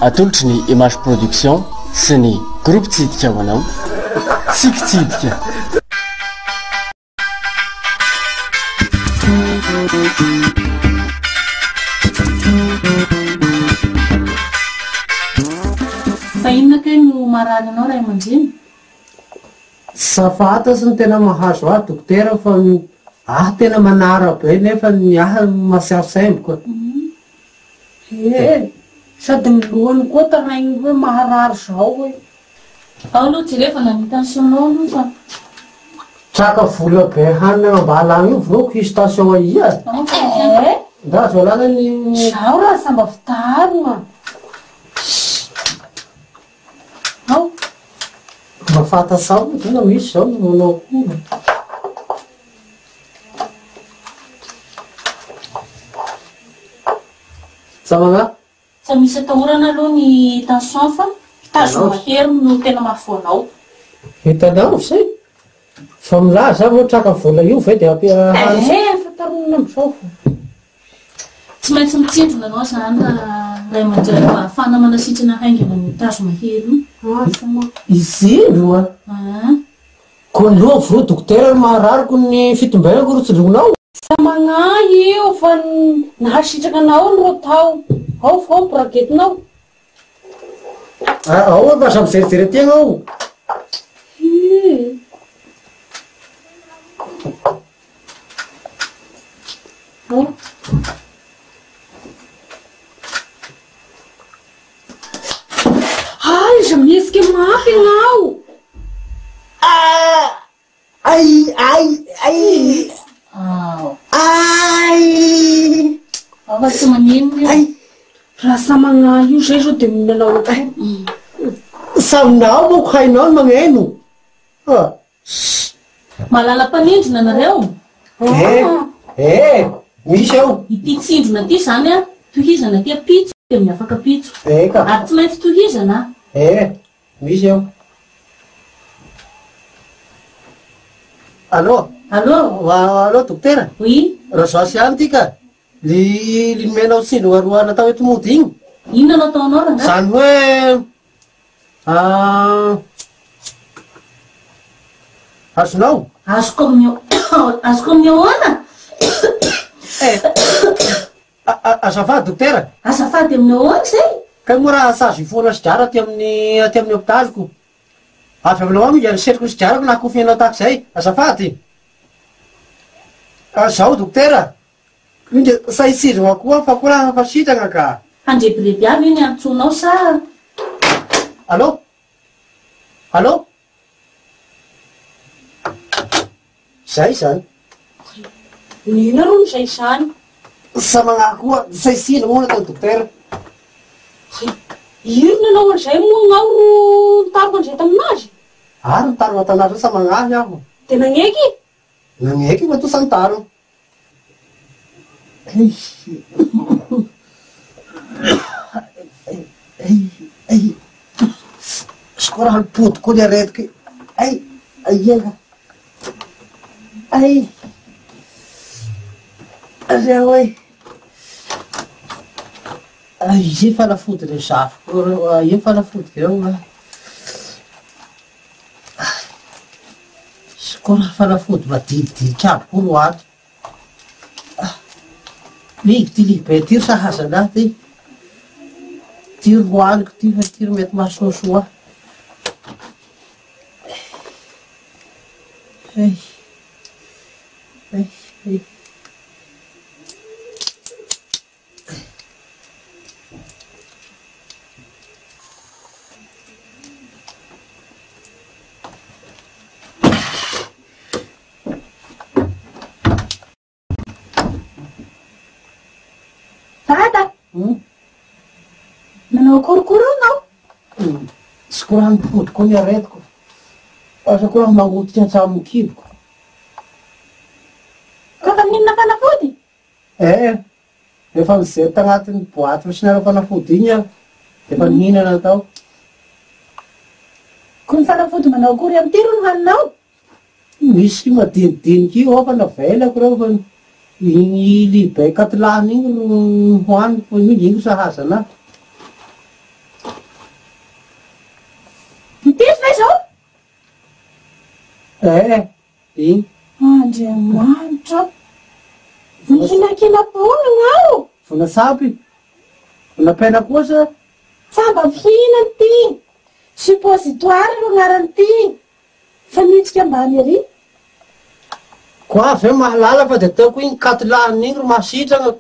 Atolotry ny Image Production sy ny Groupe Tsidika ho anao. Tsiky Tsidika. Fa inona kay no marary anao ray aman-dreny? Safatas no tena mahazo ahy dokotera fa ahy tena manara be nefa ny ahy mahatsiaro semboka. Ee, sady ny lohany koa taraigny hoe maharary zao hoe. Ao aloha jerevana ny tension-nao aloha fa. Traka vola be hanina agnambala agny io voako hisy tension aia? Ee. Ndra azo alana ny. Zao raha samba fitarogna. Ao. Mba fantatrao moa ve misy zao ny manao akory? Tsamagna. Tsy misy atahorana aloha ny tension fa tazo mahery no tena mahavoa anao. Hitanao ve? Fa milaza aho hoe traka vola io ve dia ampy Eh, efa taronina amin'izao fa. Tsy maintsy mitsindrona anao izany ray aman-dreny mba hahafahana manasitrana haingana an'io tazo mahery io. Asa ma. Hitsindrona? Aa. Koa ny lohako ve dokotera no maharary ko ny fitombenako ro tsindronao? Sa magnahy io fa nahasitraka anao ny ro tao. Ao fa ao ny braguette-nao. Ah, ao fa aza mijerijery aty ianao. Hii. Ao. Aiza mihetsika mafy ianao. Ah! Ay! Ay! Ay! Ay! Ao fa tsy maninona io. Ay! Raha samy magnahy io zay zao dia nanao akory. Saminao manko hainao ny magneno. Ah. Mahalala mpanindrona nareo? Eh! Eh! Misy ao. Ity tsindrona ity izany an, tohizana aty ampitso dia amin'ny afaka ampitso. Eh ka. Ary tsy maintsy tohizana. Eh! Misy ao. Allô? Allô? Allô dokotera? Oui. Rajoasy ihany ity ka. Ly ly nomenao tsindrona roa natao eto mody igny. Inona no ataonao rangahy? Zany hoe ah, azonao? Azoko amin'ny azoko amin'ny ahoana? Eh, azafady dokotera. Azafady amin'ny ahoana izay? Kay moa raha sazy foana sigara aty amin'ny aty amin'ny hopitaliko. Avy aminao ao minga ny setroko ny sigarako na kofianao tahaka izay. Azafady. Zao dokotera. Minga sahy tsindrona koa fa koa raha fa sitrana ka. Handrebireby ahy ve ny antsoinao sa. Allô? Allô? Zay izany. Nina aloha no zay izany. Sa magnahy koa, zay sindry moa nataon'i dokotera. Hay, iry nanao an'izay moa ianao no nitarika an'izay taminazy? Ary nitarina taminazy hoe sa magnahy aho. Dia nagneky? Nagneky matoa sa nitarina. Izy koa raha nipody koa ny aretiko e. Ay, aia. Ay. Aleo e. Aia fanafody ireo zafiko ireo, aia fanafodiko ireo an. Izy koa raha fanafody madinidinika aby koa no ato. Mihidy ty libe ty ry sahaza anahy ty. Ty ry hohaniko ty fa ty ry mety mahasoasoa ahy. Hey. Hey, hey. Dada! Hmm? Nanao akory koa reo nao? Hmm. Tsy koa raha mipody koa ny aretiko. Asa koa raha mangotika hatramin'ny kiboko. Ka fa mihinana fanafody? Eh, efa nijery tagnatin'ny boaty misy nareo fanafody igny aho, efa nihinana tao. Koa ny fanafody manao akory amin'ity ro nohaninao? Misy madinidinika io ao fa navelako reo fa igny libe katilany igny ro hoaniko fa io igny sahaza anahy. Eh, iny. Andriamanitra o! Mihinankinam-poana ianao! Vonasampy? Vonapaina kosa? Tsamba fihinana ity! Suppositoire no anaran'ity! Fa nidrika ambany ery. Koa ve mahalala fa dia ataoko iny katilahiny iny ro mahasitrana.